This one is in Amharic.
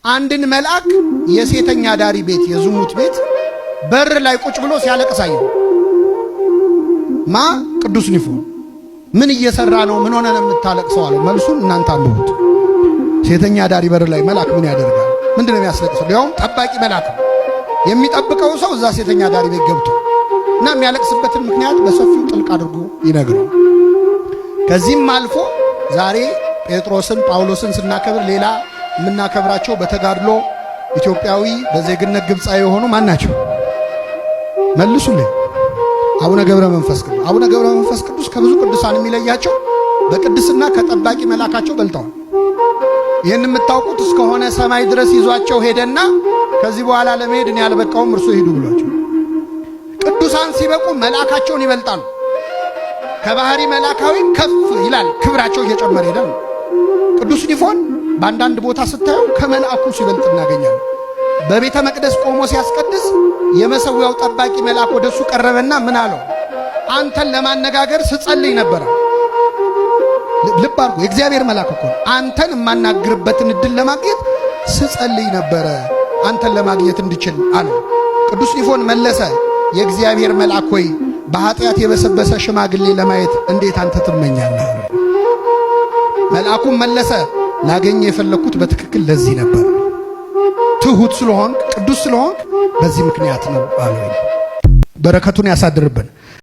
አንድን መልአክ የሴተኛ አዳሪ ቤት፣ የዝሙት ቤት በር ላይ ቁጭ ብሎ ሲያለቅስ አየው። ማ? ቅዱስ ኒፎን። ምን እየሰራ ነው? ምን ሆነ ነው የምታለቅሰው አለው። መልሱን እናንተ አንብቡት። ሴተኛ አዳሪ በር ላይ መልአክ ምን ያደርጋል? ምንድነው የሚያስለቅሰው? ሊያውም ጠባቂ መልአክ ነው። የሚጠብቀው ሰው እዛ ሴተኛ አዳሪ ቤት ገብቶ እና የሚያለቅስበትን ምክንያት በሰፊው ጥልቅ አድርጎ ይነግረው። ከዚህም አልፎ ዛሬ ጴጥሮስን ጳውሎስን ስናከብር ሌላ የምናከብራቸው በተጋድሎ ኢትዮጵያዊ በዜግነት ግብፃዊ የሆኑ ማን ናቸው? መልሱልኝ። አቡነ ገብረ መንፈስ ቅዱስ። አቡነ ገብረ መንፈስ ቅዱስ ከብዙ ቅዱሳን የሚለያቸው በቅድስና ከጠባቂ መልአካቸው በልጠዋል። ይህን የምታውቁት እስከሆነ ሰማይ ድረስ ይዟቸው ሄደና ከዚህ በኋላ ለመሄድ እኔ ያልበቃውም እርሶ ሂዱ ብሏቸው። ቅዱሳን ሲበቁ መልአካቸውን ይበልጣሉ። ከባህሪ መልአካዊም ከፍ ይላል፣ ክብራቸው እየጨመረ ሄዳል። ቅዱስ ኒፎን በአንዳንድ ቦታ ስታየው ከመልአኩ ሲበልጥ እናገኛለን። በቤተ መቅደስ ቆሞ ሲያስቀድስ የመሰዊያው ጠባቂ መልአክ ወደሱ ቀረበና ምን አለው? አንተን ለማነጋገር ስጸልይ ነበረ። ልብ አድርጎ የእግዚአብሔር መልአክ እኮ ነው። አንተን የማናግርበትን እድል ለማግኘት ስጸልይ ነበረ፣ አንተን ለማግኘት እንድችል አለው። ቅዱስ ኒፎን መለሰ፣ የእግዚአብሔር መልአክ ሆይ፣ በኃጢአት የበሰበሰ ሽማግሌ ለማየት እንዴት አንተ ትመኛለህ? መልአኩም መለሰ፣ ላገኘ የፈለግኩት በትክክል ለዚህ ነበር። ትሁት ስለሆንክ፣ ቅዱስ ስለሆንክ በዚህ ምክንያት ነው አለው። በረከቱን ያሳድርብን።